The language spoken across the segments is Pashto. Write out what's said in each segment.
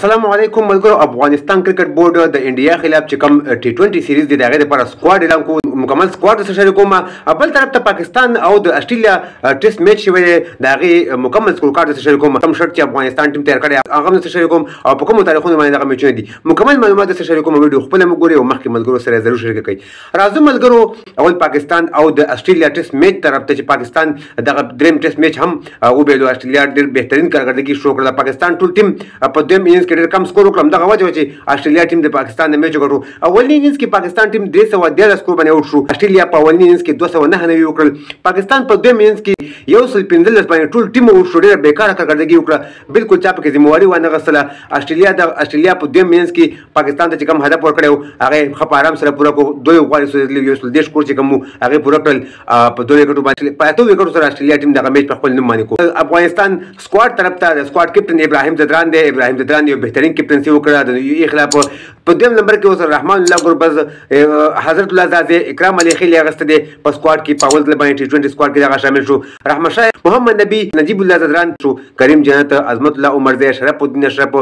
السلام علیکم ملګرو. افغانستان کرکټ بورډ د انډیا خلاف چې کوم ټي 20 سیریز دی، د هغې لپاره سکواډ اعلان کو، مکمل سکواډ سره شریک کوم. بل طرف ته پاکستان او د استرالیا ټیسټ میچ شوی دی، د هغې مکمل سکور کارت سره شریک کوم. کوم شرط چې افغانستان ټیم تیار کړی، هغه هم سره شریک کوم او په کومو تاریخونو باندې دغه میچونه دي، مکمل معلومات سره شریک کوم. ویډیو خپله مو ګورئ او مخکې ملګرو سره ضرور شریک کړئ. راځو ملګرو، اول پاکستان او د استرالیا ټیسټ میچ طرف ته چې پاکستان دغه دریم ټیسټ میچ هم وبېلو. استرالیا ډېر بهترین کارکردګي شو کړله. پاکستان ټول ټیم په دویم اننګز کې ډېر کم سکور وکړم، دغه وجه چې استرالیا ټیم د پاکستان د میچ وګټو. اولنی اننګز کې پاکستان ټیم 313 سکور باندې اوټ شو. استرالیا په اولنی اننګز کې 299 وکړل. پاکستان په دویم اننګز کې 115 باندې ټول ټیم اوټ شو. ډېره بیکاره کارکردګي وکړه، بالکل چا پکې ذمہواري وانه غستله. استرالیا د استرالیا په دویم اننګز کې پاکستان ته چې کوم هدف ورکړی، هغه ښه په آرام سره پوره کړو. دوه لوبغاړي سوځېدلي، 130 سکور چې کوم هغه پوره کړل په دوه ویکټو باندې. په اتو ویکټو سره استرالیا ټیم دغه میچ په خپل نوم باندې کو. افغانستان سکواډ طرف ته د سکواډ کپټن ابراهیم ځدران دی. ابراهیم ځدران یو بهترین کپټنسي وکړه د یو خلاف. په دویم نمبر کې اوس رحمان الله ګربز، حضرت الله ځاځی، اکرام علي خیل اغسته دی په سکواډ کې. په اول ځل باندې ټي 20 سکواډ کې دغه شامل شو. رحمت شاه، محمد نبی، نجیب الله ځدران شو، کریم جنت، عظمت الله عمرزی، شرف الدین اشرف،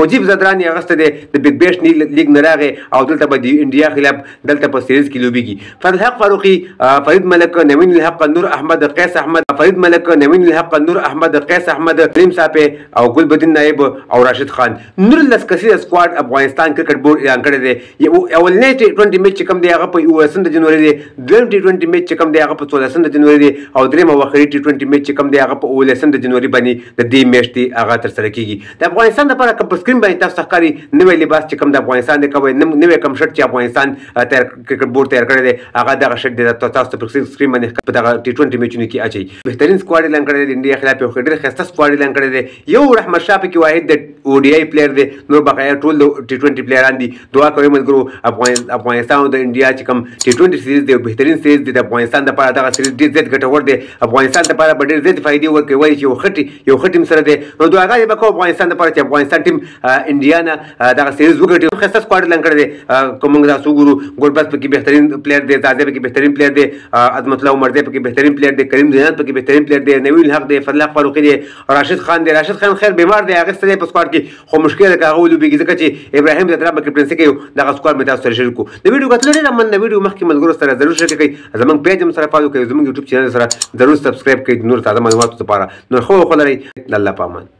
مجیب ځدران یې اغسته دی. د بیګ بیش لیګ نه راغی او دلته به د انډیا خلاف دلته په سیریز کې لوبېږي. فضل حق فاروقي، فرید ملک، نوین الحق، نور احمد، قیس احمد، فرید ملک، نوین الحق، نور احمد، قیس احمد، کریم صاحب او ګلبدین نایب او راشد خان. 19 کسیز سکواډ افغانستان کرکټ بورډ اعلان کړی دی. یو اولنی ټي 20 میچ چې کوم دی، هغه په 11 جنوري دی. دویم ټي 20 میچ چې کوم دی، هغه په 14 جنوري دی او دریم او اخري ټي 20 میچ چې کوم دی، هغه په 17 جنوري باندې د دې میاشتې هغه ترسره کیږي. د افغانستان لپاره کوم په سکرین باندې تاسو ښکاري نوی لباس چې کوم د افغانستان دی، کوی نوی کوم شرټ چې افغانستان تیار کرکټ بورډ تیار کړی دی، هغه دغه شرټ دی. تاسو په سکرین باندې په دغه ټي 20 میچونو کې اچي. بهترین سکواډ اعلان کړی دی. د انډیا خلاف یو ډېر ښایسته سکواډ اعلان کړی دی. یو رحمت شاه پکې واحد د او ډي آی پلیئر دی، نور بقایا ټول د ټي 20 پلیئران دي. دعا کوي ملګرو، افغانستان او د انډیا چې کوم ټي 20 سیریز دی، بهترین سیریز دی. د افغانستان لپاره دغه سیریز ډېر زیات ګټور دی. افغانستان لپاره به ډېر زیات فایدې ورکوي، ولې چې یو ښه ټیم سره دی. نو دعاګانې به کوو افغانستان لپاره چې افغانستان ټیم انډیا نه دغه سیریز وګټي. ښایسته سکواډ اعلان کړی دی. که موږ تاسو وګورو، ګلبز پکې بهترین پلیئر دی، ځاځی پکې بهترین پلیئر دی، عظمت الله عمرزی پکې بهترین پلیئر دی، کریم جنت پکې بهترین پلیئر دی، نوین الحق دی، فضل حق فاروقي دی، راشد خان دی. راشد خان خیر بیمار دی، هغه ستړی په سکواډ کې، خو مشکل ده که هغه ولوبېږي، ځکه چې ابراهیم ځدران به کپټنسي کوي. دغه سکواډ مې تاسو سره شریک کړو. د ویډیو کتلو ډېره مننه. ویډیو مخکې ملګرو سره ضرور شریک کړئ. زموږ پیج هم سره فالو کړئ، زموږ یوټیوب چینل سره ضرور سبسکرایب کړئ نور تازه معلوماتو لپاره. نور ښه وخت ولرئ. د الله په امان.